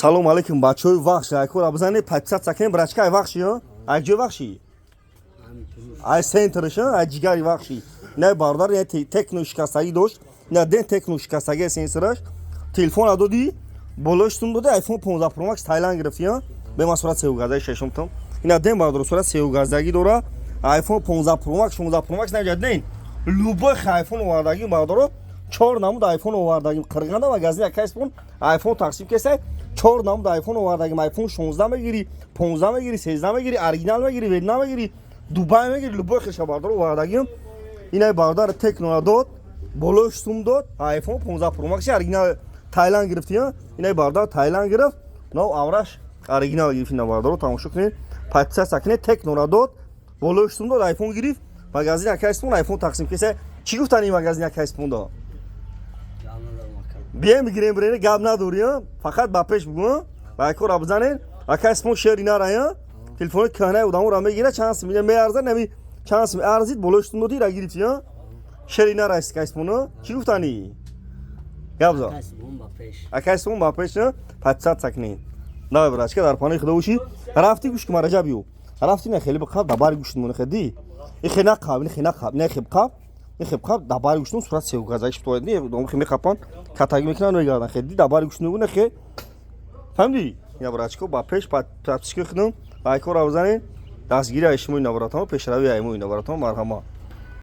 Салом алейкум, бачаҳои Вахш, лайкора бизанед, подписаться кунед. Брачка, ай Вахши, ай ҷои Вахши, ай центрш, ай ҷигари Вахши. На, бародар, я Техно шикастагӣ дошт, на ден Техно шикастагӣ сенсораш. Телефона додӣ, болош сум доди, iPhone 15 Pro Max Тайланд гирифтӣ, бема сурат сеугаздагӣ шашумтам. Ина ден, бародар, сурат сеугаздагӣ дора, iPhone 15 Pro Max, 16 Pro Max наҷа ден. Любой iPhone овардагӣ, бародаро, чор намуд iPhone овардагим. Қирғанда магазин Акайспон iPhone тақсим кесай, чор намуд iPhone овардагим. iPhone 16 мегири, 15 мегири, 13 мегири, оригинал мегири, Вьетнам мегири, Дубай мегири, любой хеша, бародаро, овардагим. Инай бародар Технора дод, болош сум дод, iPhone 15 Pro Max оригинал Тайланд гирифти. Инай бародар Тайланд гирифт, но авраш оригинал гирифт. Ина, бародаро, тамошо кунед, подписаться кунед. Технора дод, болош сум дод, iPhone гирифт. Магазин Акайспон iPhone тақсим кеса. Чӣ гуфтан ин магазин Акайспонда? Бием, бигирем, бирене, гап надори, фақат ба пеш бугу, лайкора бизанед. Акайспон шери нарая, телефони кӯҳнаи одаморо мегира, чанд сим меарзад, нами чанд сим арзид, болош сум доди, ра гирифти. Шери нарайст Акайспон. Чӣ гуфтанӣ? Гап зо. Акайспон ба пеш, подписаться кунед. Давай, брачка, дар панои Худо бошӣ. Рафти, гӯш ки, мараҷаб ю рафти, на хеле бқаб да бари гӯшт моне хеди, и хе нақаб, и хе нақаб, не хе бқаб, и хе бқаб да бари гӯштун сурат сеугазагиш битояд. Не дом хе мехапан, катаги мекунан, мегардан, хеди да бари гӯштун не хе, фаҳмидӣ? Я, брачко, ба пеш, подписка худум, лайкора бизанед. Дастгири ай шумо ина, братамо, пешрави ай мо ина, братамо, марҳама.